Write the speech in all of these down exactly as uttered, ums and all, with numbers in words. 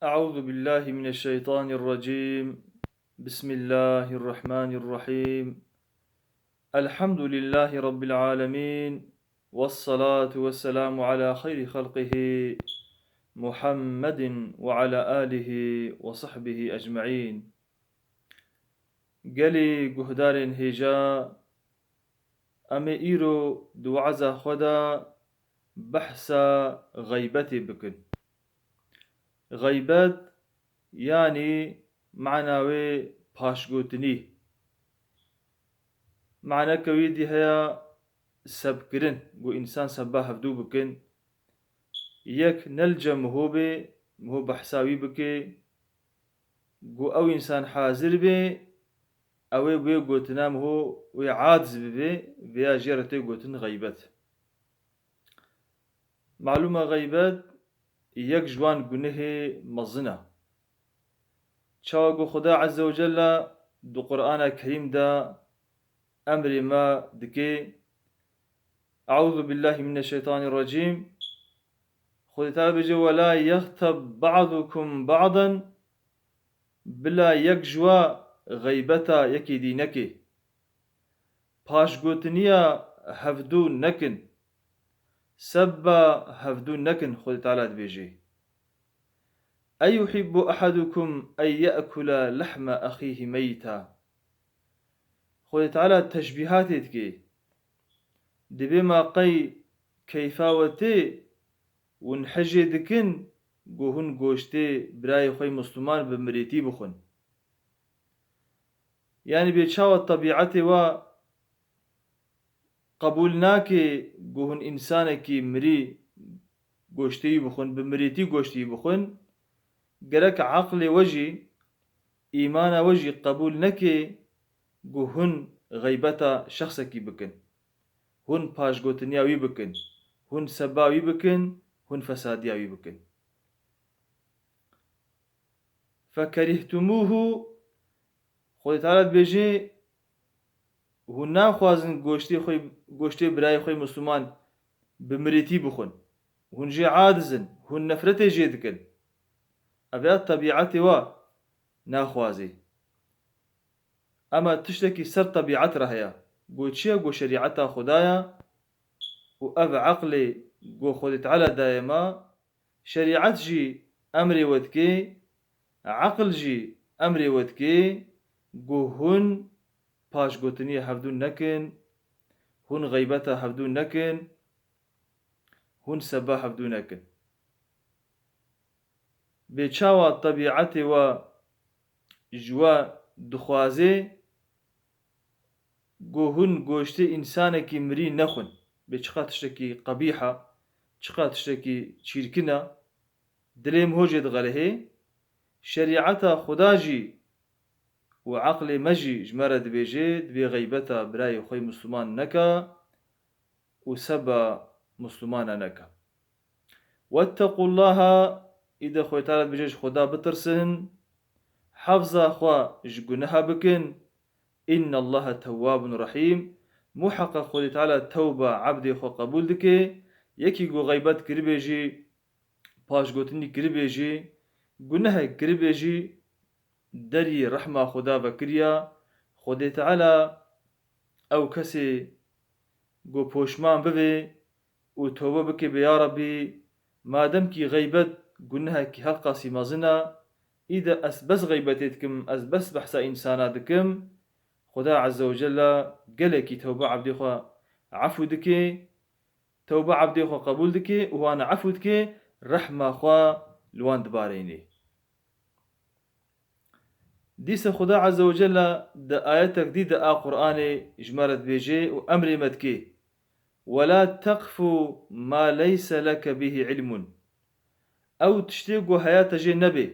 أعوذ بالله من الشيطان الرجيم. بسم الله الرحمن الرحيم. الحمد لله رب العالمين. والصلاة والسلام على خير خلقه محمد وعلى آله وصحبه أجمعين. Gelî guhdarên hêja, em ê îro di waza xwe de behsa xeybetê bikin. Xeybet, yanî mana wê paşgotinî. Maneke wî dî heya sebkirin, ku însan seba hevdû bikin. Yek ne li cem miho bê, miho behsa wî bike, ku ew însan hazir bê, ew ê wê gotina miho wê aciz bibe, vêya jê re tê gotin xeybet. Malûm e, xeybet yek ji wan gunehê mezin e. Çawa ku Xuda Azze ve Celle di Qur'ana Kerîm de emrê me dike, Eûzu billahi mineşşeytanirracîm. Xwedê Teala bêje, "Ve la yexteb ba'dukum ba'dan." Bila yek ji wa xeybeta yekê dî neke. Paşgotiniya hevdû nekin. Sebba hevdû nekin, Xwedê Teala dibêje. "Eyuhibbu ahadukum en ye'kula lehme ahîhi meyta." Xwedê Teala teşbîhatê dike. Dibê ma qey keyfa we tê, hûn hejê dikin, ku hûn goştê birayê xwe yê Misliman bi mirêtî bixwin. Yanî bê çawa tebîetê wa qebûl nake ku hûn însanekî mirî goştê wî bixwin, bi mirêtî goştê wî bixwin, gerek eqlê we jî, îmana we jî qebûl neke ku hûn xeybeta şexsekî bikin, hûn paşgotiniya wî bikin, hûn seba wî bikin, hûn fesadiya wî bikin. Fekerîhtumuhu, Xwedê Teala dibêje, hûn naxwazin goştê xwe, goştê birayê xwe Misliman bi mirêtî bixwin. Hûn jê aciz in, hûn nefretê jê dikin. Ev ya tebîetê wa naxwazê. Ema tiştekî ser tebîet re heye. Ku çi ye? Ku şerîeta Xuda ye û ev eqlê ku Xwedê Teala daye me, şerîet jî emrê we dike, eql jî emrê we dike, ku hûn paşgotiniyê hevdû nekin, hûn xeybeta hevdû nekin, hûn seba hevdû nekin. Bê çawa tebîetê we ji we dixwaze ku hûn goştê însanekî mirî nexwin? Bê çiqa tiştekî qebîh e, çiqa tiştekî çîrkin e, dilê min ho jê dixelihê. Şerîeta Xuda jî û eqlê me jî ji me re dibêje, dibê xeybeta birayê xwe yê Misliman neke û seba Mislimana neke. Wettequllaha, îde Xwedê Teala dibêje, ji Xweda bitirsin, hefza xwe ji guneha bikin. Înnallaha tewwabun rehîm. Muheqeq Xwedê Teala tewba ebdê xwe qebûl dike. Yekî ku xeybet kiribê jî, paşgotinî kiribê jî, gunehek kiribê jî, derî rehma Xuda vekiriya. Xwedê Teala ew kesê ku poşman bivê û tobe bike, bê ya Rabbî, madem kî xeybet gunehekî heqasî mezin e, îde ez bes xeybetê dikim, ez bes behsa însana dikim, Xuda Azze ve Celle gelekî tewbe ebdê xwe efû dike, tewbe ebdê xwe qebûl dike û wan efû dike, rehma xwe li wan dibarênê. Dîse Xuda Azze ve Celle di ayetek dî de a Qur'anê ji me re dibêje û emrê me dike, "Wela teqfu ma leyse leke bihi ilmun." Ew tiştê ku heya te jê nebe,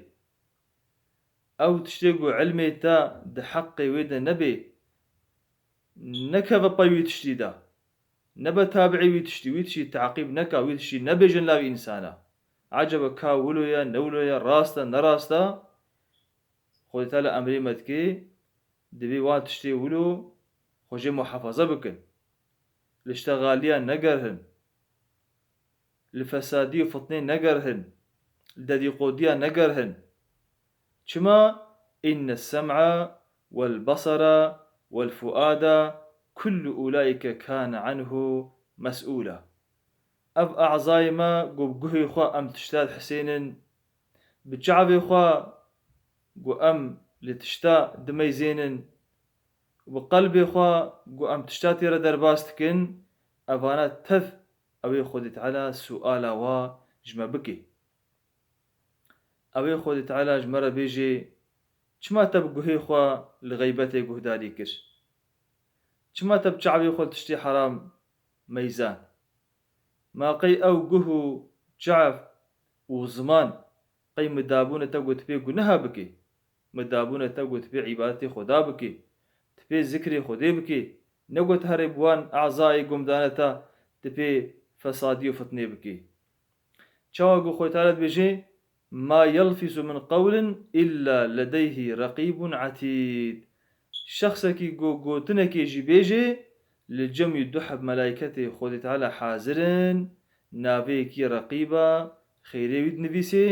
ew tiştê ku ilmê te di heqê wê de nebe, nekeve pey wî tiştî de. Nebe tabiî wî tiştî, wî tiştî teqîb neke, wî tiştî nebêjin lavî însana. Ecebe ka wilo ye, ne wilo ye, rast e, ne rast e? Xwedê Teala emrê me dike, divê wan tiştê wilo xwe jê muhafaza bikin. Li ştexaliya negerihin. Li fesadî û fitnê negerihin. li dedîqodiya negerhin. Çima? Inne sem'a wel basara wel fuada kullu ulaike kane anhu mes'ula. Ev azayê me ku bi guhê xwe em tişta dihesênin, bi çavê xwe ku em li tişta dimeyzênin, bi qelbê xwe ku em tişta tê re derbas dikin, evana tev ew ê Xwedê Teala suala wa ji me bike. Ew ê Xwedê Teala ji me re bêjê, çima te bi guhê xwe li xeybetê guhdarî kir? Çima te bi çavê xwe li tiştê heram meyzan? Ma qey ew guh û çav û ziman qey min dabûne te ku tu pê guneha bikî? Min dabûne te ku tu pê îbadetê Xweda bikî, tu pê zikrê Xwedê bikî, ne ku tu herê bi wan ezayê ku min dane te, tu pê fesadî û fitnê bikî. Çawa ku Xwedê Teala dibêje, "Ma yelfizu min qewlin illa ledeyhi reqîbun etîd." Şexsekî ku gotinekê jî bêje, li cem wî du heb melayketê Xwedê Teala hazir in, navê yekî reqîba xêrê wî dinivîsê,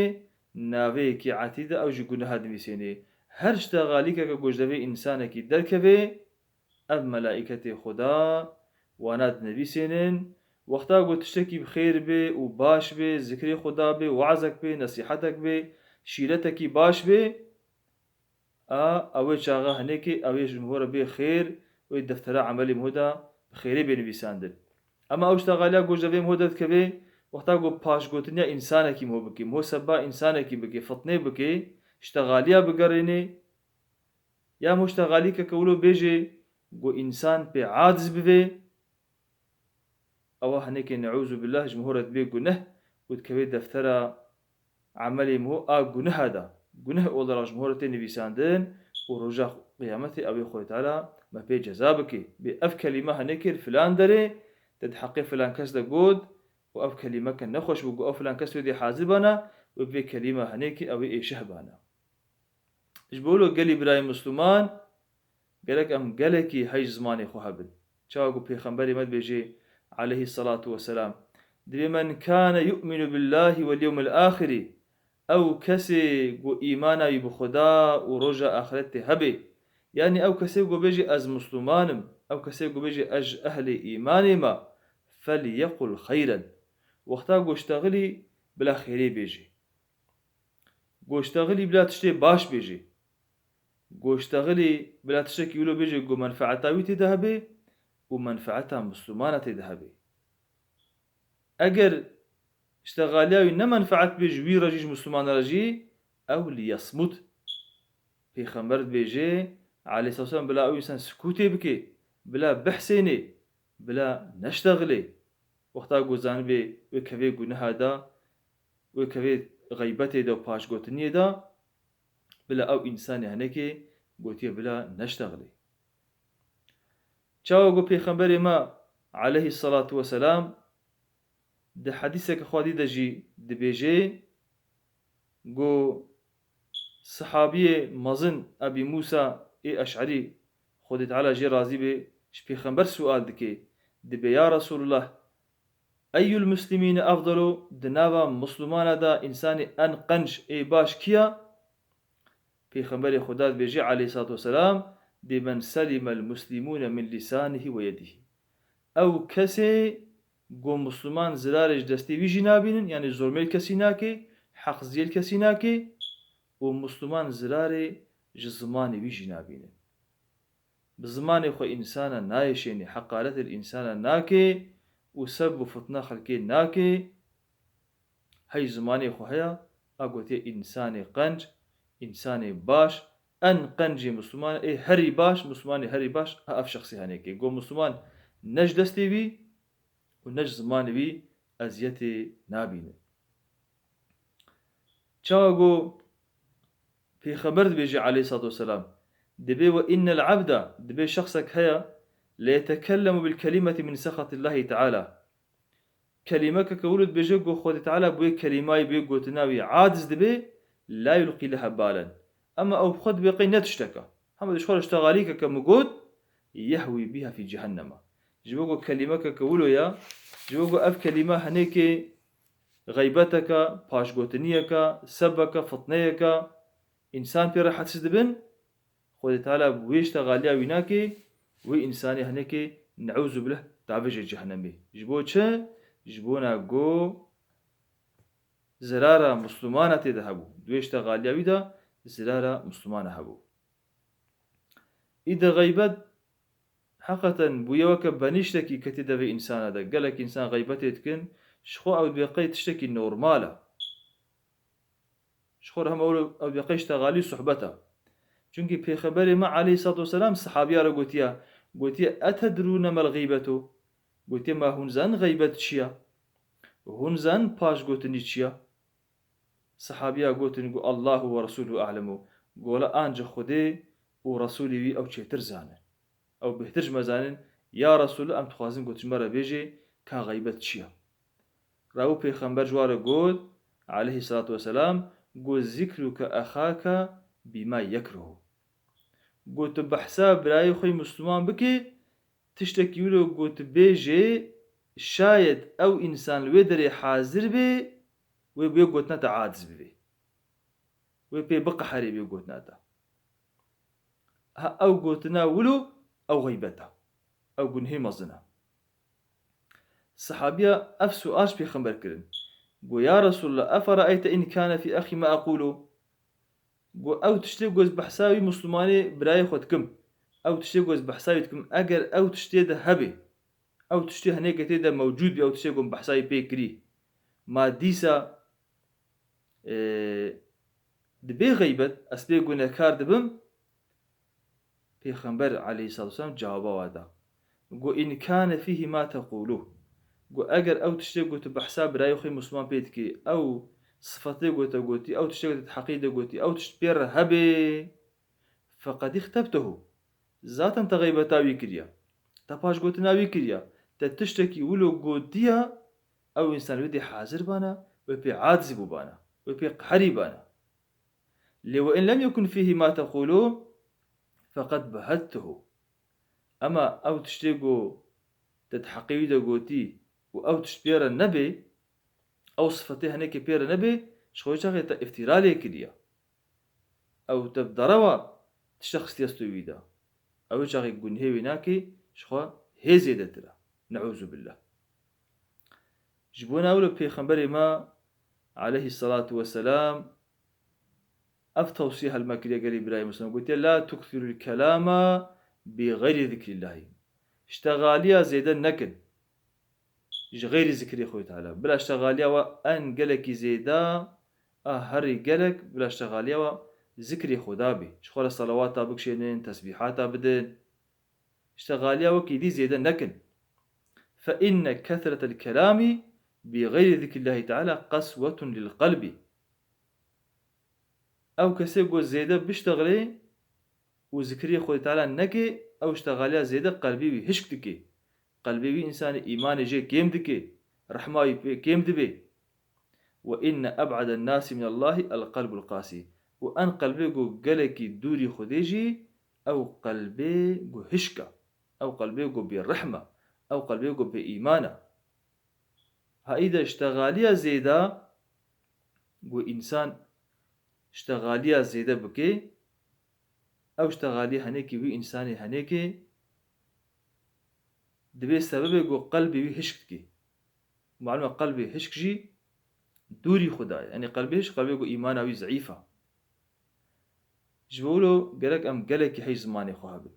navê yekî etîda ew jî guneha dinivîsênê. Her ştexalîkeke ku ji devê însanekî derkeve, ev melaîketê Xweda wana dinivîsênin. Wexta ku tiştekî bi xêr bê û baş bê, zikrê Xweda bê, wazek bê, nesîhetek bê, şîretekî baş bê, a, ew ê çaxa hinekê ew ê ji min re bê xêr, wê deftera emelê min de bi xêrê bê nivîsandin. Ema ew ştexaliya ku ji devê min de dikeve, wexta ku paşgotiniya însanekî min bikê, min seba însanekî bikê, fitnê bikê, ştexaliya bigerînê, ya min ştexalîkeke wilo bêjê ku însan pê aciz bivê, ewa hinekê neûzûbillah ji min re dibê guneh û dikeve deftera emelê min a guneha de. Guneh olarak ji min re tê nivîsandin û roja qiyametê ew ê Xwedê Teala me pê ceza bike. Bê ev kelîme hinekê li filan derê te di heqê filan kes de got û ev kelîmeke nexweş bû, got ew filan kes wê dê hazir bana û vê kelîme hinekê ew ê êşeh bana. Ji bo lo gelî birayê Misliman, gerek em gelekî heyş zimanê xwe hebin. Çawa ku Pêxemberê me dibêje, aleyhî selatu weselam, dibê, "Men kane yu'minu billahi wel yewmil axiri." Ew kesê ku îmana wî bi Xuda û roja axiretê hebe, yanî ew kesê ku bêje, "Ez Misliman im", ew kesê ku bêje, "Ez ji ehlê îmanê me", "Fel yequl xeyren." Wexta ku ştexilî bila xêrê bêje. Ku ştexilî bila tiştê baş bêjê. Ku ştexilî bila tiştekî wilo bêjê ku menfeeta wî tê de hebe û menfeeta Mislumana tê de hebe. Eger ştexaliya wî ne menfeet bê ji wî re jî, ji Mislumana re jî, ew liyesmut. Pêxember dibêje, aleyhisselam, bila ew însan sikûtê bike, bila bihsênê, bila neştexilê. Wexta ku zanibê wê kevê guneha de, wê kevê xeybetê de û paşgotiniyê de, bila ew însanê hinekê gotiye bila neştexilê. Çawa ku Pêxemberê me aleyhî selatu weselam di hedîseke xwedî de jî dibêje, ku sihabiyê mezin Ebî Mûsa ê Eş'erî, Xwedê Teala jê razî bê, ji Pêxember sual dike, dibê, "Ya Resulullah, eyyul muslimîne efdelu, di nava Mislumana de însanê en qenc ê baş kî ya?" Pêxemberê Xuda dibêje, aleyhissalatu vesselam, dê, "Men selimel muslimûne min lisanihi ve yedihi." Ew kesê ku Misliman zirarê ji destê wî jî nabînin, yanî zulmê li kesî nake, heqziyê li kesî nake û Misliman zirarê ji zimanê wî jî nabînin. Bi zimanê xwe însana nayêşênê, heqaretê li însana nake û seb û fitna xelkê nake. Hey zimanê xwe heye, a gotiye însanê qenc, însanê baş, en qencê Misliman ê herî baş, Mislimanê herî baş, a ev şexsê henekê. Go Misliman ne ji destê wî û ne ji zimanê wî eziyetê nabîne. Çawa go Pêxember dibêje aleyhissalatu vesselam, dibê, "Ve innel abda", dibê şexsek heye, "le yetekellemu bil kelimeti min sexatillahi teala." Kelîmeke ke wilo dibêje, go Xwedê Teala bi wê kelîmayê, bi wê gotina wî aciz dibe, "la yulqî leha balen." Ema ew bi xwe dibê qey ne tişteke. Hema ji xwe re ştexalîkeke min got, "yehwî biha fî cehennema." Ji bo ku kelîmeke ke wilo ya, ji bo ku ev kelîme henekê Xeybeteke, paşgotiniyeke, sebeke, fitneyeke, însan pê rehetsiz dibin, Xwedê Teala bi wê ştexaliya wî nake, wê însanê hinekê, neûzubillah, davêje cehennemê. Ji bo çi? Ji bona ku zirara Mislumana tê de hebû. Di wê ştexaliya wî de zirara Mislumana hebû. Î de xeybet heqeten bûye weke benîştekî ketî devê însana de. Gelek însan xeybetê dikin, ji xwe ew dibê qey tiştekî normal e. Ji xwe re hema ew, ew dibê qey ştexalî sohbet e. Çunkî Pêxemberê me aleyhissalatu vesselam sehabiya re gotiye, gotiye, "Etedrûne mel xîbetu?" Gotiye, "Ma hûn zanin xeybet çi ye? Hûn zanin paşgotinî çi ye?" Sehabiya gotin ku, "Allahu ve Resûluhu a'lemu." Gola anca Xwedê û Resûlê wî ew çêtir zanin. Ew bêhtir ji me zanin. Ya Resûlullah, em dixwazin ku tu ji me re bêjê ka xeybet çi ye? Rew Pêxember ji wan re got, aleyhissalatu vesselam, got, "Zikruke exake bima yekruhu." Got, "Tu behsa birayê xwe yê Misliman bikê, tiştekî wilo got bêjê, şayet ew însan li wê derê hazir bê, wê bi wê gotina te aciz bibê. Wê pê biqeherê bi wê gotina te." Ha ew gotina wilo, ew xeybet e. Ew gunhê mezin e. Sehabiya ev sual ji Pêxember kirin. Got, "Ya Resulallah, eferaeyte in kane fî exî ma eqûlu?" Got, "Ew tiştê ku ez behsa wî Mislimanê birayê xwe dikim. Ew tiştê ku ez behsa wî dikim. Eger ew tiştê de hebê, ew tiştê henêke tê de mewcûd bî, ew tiştê ku min behsa wî pê kirî. Ma dîsa, e, dibê xeybet, ez pê gunehkar dibim?" Pêxember aleyhissalatu vesselam cewaba wa da. Got, "In kane fîhî ma teqûlû." Got, "Eger ew tiştê ku tu behsa birayê xwe Misliman pê dikî, ew sifetê ku te gotî, ew tiştê ku te di heqî de gotî, ew tişt pê re hebê, feqed îxtebtehu. Zaten te xeybeta wî kiriye. Te paşgotina wî kiriye. Te tiştekî wilo gotiye, ew însan wê dê hazir bana, wê pê acizî bûbana, wê pê qeherî bana. Lê we in lem yekun fîhî ma teqûlû, feqed behettehu." Ema ew tiştê ku te di heqê wî de gotî û ew tişt pê re nebê, ew sifetê henekê pê re nebê, ji xwe çaxê te îftîra lê kiriye. Ew te bi derewa tişte xistiye stû wî de. Ew çaxê gunhê wê nakê, ji xwe hê zêdetir e. Neûzubillah. Ji bo ne wilo Pêxemberê me aleyhissalatu vesselam ev tewsiye helme kiriye gelî birayê Misliman. Gotiye, "La tukthirul kelama bi xeyrî zikrillahî." Ştexaliya zêde nekin ji xeyrî zikrê Xwedê Teala. Bila ştexaliya we en gelekî zêde a herî gelek bila ştexaliya we zikrê Xweda bê. Ji xwe re selawata bikişênin, tesbîhata bidin. Ştexaliya wekî dî zêde nekin. Fe inne kethretel kelamî bi xeyrî zikrillahî teala qeswetun lil qelbî. Ew kesê ku zêde biştexilê û zikrê Xwedê Teala neke, ew ştexaliya zêde qelbê wî hişk dike. Qelbê wî însanê îmanê jê kêm dike, rehma wî pê kêm dibe. Ve inne eb'aden nasi minallahî el qelbul qasî. Û en qelbê ku gelekî dûrî Xwedê jî, ew qelbê ku hişk e. Ew qelbê ku bêrehm e. Ew qelbê ku bêîman e. Ha îde ştexaliya zêde, ku însan ştexaliya zêde bike, ew ştexalî henekî wî însanê henekê dibê sebebê ku qelbê wî hişk dike. Malum e qelbê hişk jî dûrî Xuda ye. Yanî qelbê hişk, qelbê ku îmana wî zeîf e. Ji bo wilo gerek em gelekî heyş zimanê xwe hebin.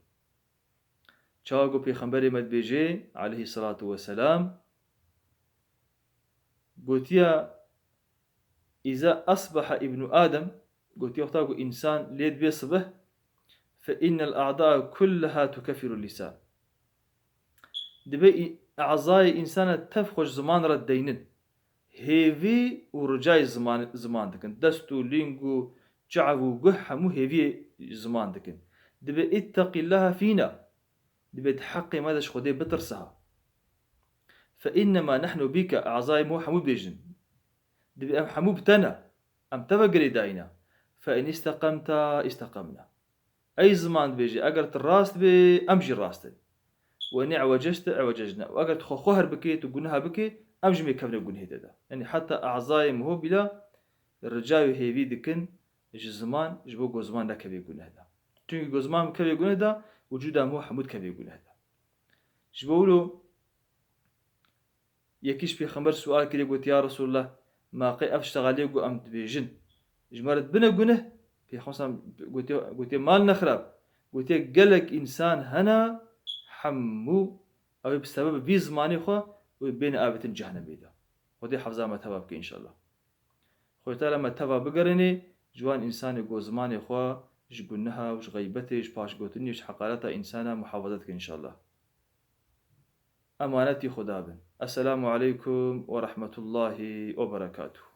Çawa ku Pêxemberê me dibêje, aleyhissalatu vesselam, gotiya, "Îza asbaha îbnu Adem", gotiya, wexta ku însan lê dibe sibih, "fe innel a'daa kulleha tukeffiru lisan." Dibe î-, ezayê însana tev xwe ji ziman re deynin. Hêvî û ricayê ziman, ziman dikin. Dest û ling û çav û guh hemû hêviyê ziman dikin. Dibe, "Îtteqîllaha fîna." Dibe, "Di heqê me de ji Xwedê bitirse ha." "Fe innema nehnu bîke", ezayê me hemû bêjin. Dibe, "Em hemû bi te ne. Em te ve girêdayî ne. Fe in îsteqemte îsteqemne." Ey ziman dibêje, eger tu rast bê, em jî rast in. Ve in i'wececte i'wececne. Û eger tu xwe xweher bikê, tu guneha bikê, Em jî mê kevine gunehê te de. Yanî heta ezayê miho bîla rica û hêvî dikin ji ziman, ji bo ku ziman nekevê guneh de. Çimkî ku ziman kevê guneh de, wicûda miho hemû dikevê guneh de. Ji bo wilo yekî ji Pêxember sual kiriye, gotiye, "Ya Resulullah, ma qey ev ştegalê ku em dibêjin, ji me re dibine guneh?" Pêxember gotiye, gotiye, "Mal nexirab." Gotiye, "Gelek însan hene, hemû ew ê bi sebeb vî zimanê xwe û bêne avêtin cehnemê de." Xwedê hefza me teva bike înşallah. Xwedê Teala me teva bigerîne ji wan însanê ku zimanê xwe ji guneha û ji xeybetê, ji paşgotinê, ji heqareta însana muhafaza dikin înşallah. Emanetî Xweda bin. Esselamu aleykum ve rahmetullahi ve berekatuh.